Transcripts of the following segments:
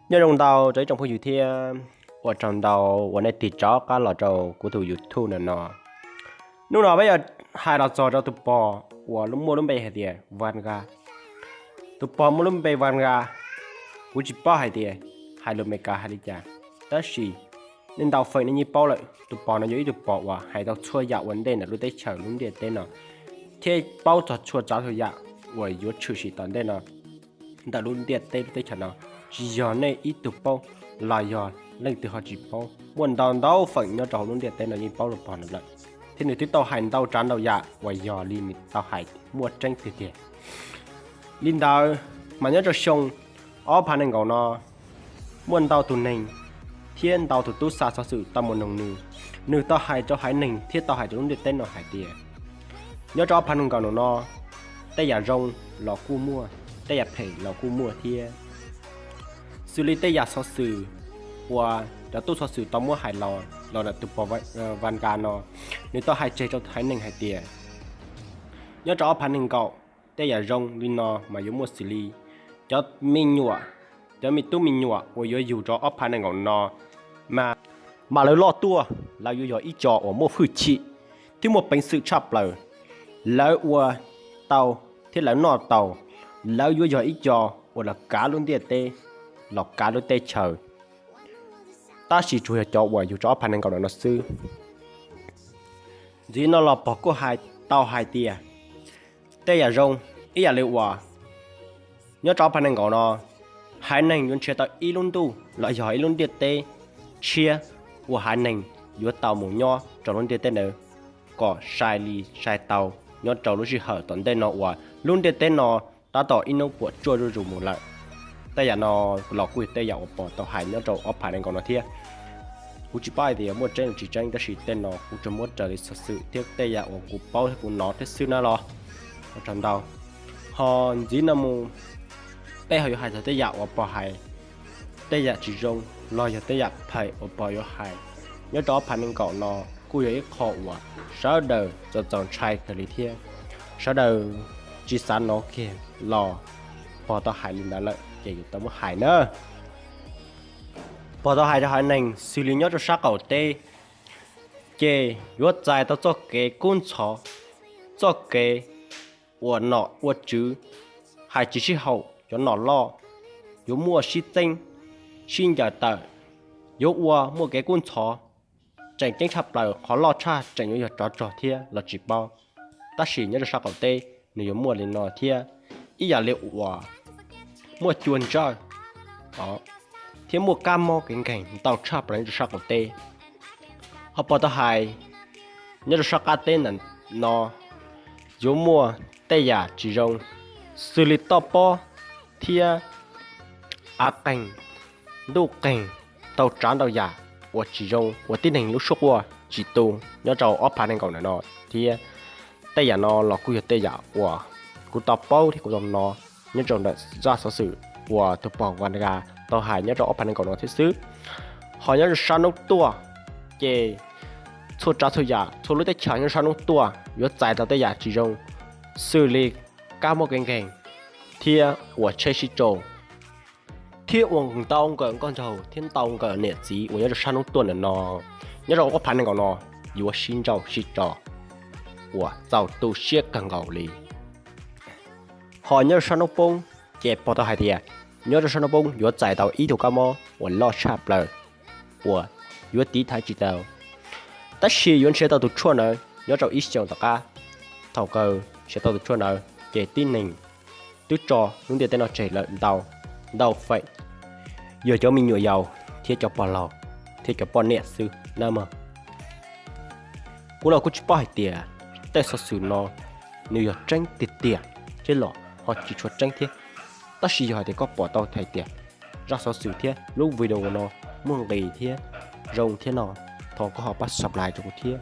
Nyob zoo ntau rau ib tsoom phooj ywg thiab ua tsaug ntau uas nej tig rov qab los rau kuv tus YouTube no no. Hnub no peb yuav hais los txog rau tus pog uas muaj lub npe hais tias Vanga. Tus pog muaj lub npe Vanga, kuv tsis paub hais tias hais lus Amelikas hais li cas, tab sis nej ntau feem nej yeej paub lawm, tus pog no yog ib tug pog uas hais tau txhua yam ua ntej ntawm lub teb chaws lub ntiaj teb no, thiab paub txog txhua tsav txhua yam uas yuav tshwm sim tom ntej no ntawm lub ntiaj teb lub teb chaws no. Tsis yog nej ib tug paub los yog leej twg ho tsis paub, muaj ntau ntau feem nyob rau hauv lub ntiaj teb no yeej paub tus pog no lawm, thiab nws twb tau hais ntau tsav ntau yam uas yog li nws tau hais muaj tseeb tiag tiag. Li ntawd mas nyob rau xyoo ob phav nees nkaum no, muaj ntau tus neeg thiab ntau tus tub xa xov xwm tau mus noog nws, nws tau hais rau haiv neeg thiab tau hais rau lub ntiaj teb no hais tias nyob rau ob phav nees nkaum no no, tej yam zoo los kuj muaj, tej yam phem los kuj muaj thiab. Xws li tej yam xov xwm uas cov tub xov xwm tau muab hais los los ntawm tus pog Vanga no, nws tau hais tseg rau haiv neeg hais tias nyob rau ob phav nees nkaum, tej yam zoo li no mas yuav muaj xws li cov me nyuam, cov me tub me nyuam uas yuav yug rau ob phav nees nkaum no mas, mas lawv loj tuaj lawv yuav yog ib co uas muaj hwj chim thiab muaj peev xwm tshaj plaws. Lawv ua tau thiab lawv noj tau, lawv yuav yog ib co uas los kav lub ntiaj teb, los kav lub teb chaws. Tab sis tsuas yog cov uas yug rau ob phav nees nkaum no no xwb. Ntxiv no los pog kuj hais tau hais tias tej yam zoo ib yam li uas nyob rau ob phav nees nkaum no, haiv neeg yuav nrhiav tau ib lub ntuj los yog ib lub ntiaj teb tshiab uas haiv neeg yuav tau mus nyob rau lub ntiaj teb ntawd kom sai li sai tau nyob rau lub sij hawm tom ntej no uas lub ntiaj teb no tab tom ib hnub puas tsuaj zuj zus mus lawm. Tej yam no los kuj yog tej yam uas pog tau hais nyob rau ob phav nees nkaum no thiab. Kuv tsis paub hais tias muaj tseeb los tsis tseeb, tab sis tej no kuv tsuas muab raws li xov xwm thiab tej yam uas kuv paub thiab kuv hnov thiab xwb na los. Ua tsaug ntau. Ho ntxiv no mus, peb ho yuav hais txog tej yam uas pog hais, tej yam tsis zoo los yog tej yam phem uas pog yuav hais nyob rau ob phav nees nkaum no kuj yog ib qho uas sawv daws txaus txaus ntshai kawg li thiab. Sawv daws tsis xav hnov kiag los pog tau hais li ntawd lawm ces yuav tau muab hais na. Pog tau hais rau haiv neeg xws li nyob rau sab qaum teb, ces yuav txais tau txoj kev kub ntxhov, txoj kev uas nom ua tswv, hais tsis sib haum, cov nom loj, yuav muaj sib txeeb, sib ncaws tawm, yuav ua muaj kev kub ntxhov. Tseem ceeb tshaj plaws qhov loj tshaj tseem yuav yog tsov rog thiab los tsis paub. Tab sis nyob rau sab qaum teb nws yuav muaj li no thiab, ib yam li uas muaj cua ntsawj thiab muaj kab mob kev nkeeg ntau tshaj plaws nyob rau sab qaum teb. Ho pog tau hais nyob rau sab qab teb ntawm no yuav muaj tej yam tsis zoo xws li toj pob thiab av qeeg, ntuj qeeg, ntau tsav ntau yam uas tsis zoo uas tib neeg lub suab quaj tsis tu nyob rau ob phav nees nkaum ntawm no thiab. Tej yam no los kuj yog tej yam uas kuv tau paub thiab kuv tau hnov nyob rau ntawm zaj xov xwm uas tus pog Vanga tau hais nyob rau ob phav nees nkaum no thiab xwb. Ho nyob rau sab hnub tuaj, ces txhua tsav txhua yam txhua lub teb chaws nyob rau sab hnub tuaj yuav txais tau tej yam tsis zoo xws li kab mob kev nkeeg thiab uas tsheb sib tsoo, thiab ua ntau nkawm nkauj nraug thiab ntau nkawm niam txiv uas nyob rau sab hnub tuaj ntawm no, nyob rau ob phav nees nkaum no yuav sib ntsauj sib tso uas txaus tu siab kawg nkaus li. Ho nyob rau sab hnub poob, ces pog tau hais tias nyob rau sab hnub poob yuav txais tau ib tug kab mob uas loj tshaj plaws uas yuav tiv thaiv tsis tau. Tab sis yuav nrhiav tau tus tshuaj ntawd nyob rau ib xyoos tom qab. Thaum kawg nrhiav tau tus tshuaj ntawd ces tib neeg twb tso lub ntiaj teb no tseg lawm ntau, ntau feem, yog cov me nyuam yaus thiab cov pog laus thiab cov poj niam xwb na mog. Kuv los kuj tsis paub hais tias tej xov xwm no nws yog tseeb tiag tiag thiab los ho tsis tshua tseeb thiab. Tab sis yog hais tias koj pom tau hais tias zaj xov xwm thiab lub video no muaj nqis thiab zoo thiab no, thov koj ho pab subscribe rau kuv thiab.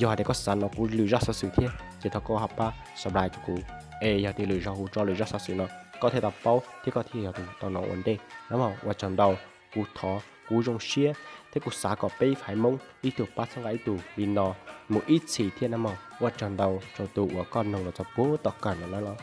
Yog hais tias koj xav hnov kuv lwm zaj xov xwm thiab ces thov koj ho pab subscribe rau kuv. Es yog tias lwm zaug kuv tso lwm zaj xov xwm no, koj thiaj tau paub thiab koj thiaj yog tus tau hnov ua ntej na mog. Ua tsaug ntau. Kuv thov, kuv zoo siab thiab kuv xav kom peb haiv Hmoob ib tug pab txhawb nqa ib tug li no mus ib txhis thiab na mog. Ua tsaug ntau rau tus uas koj noog los txog puag tom kawg no na los.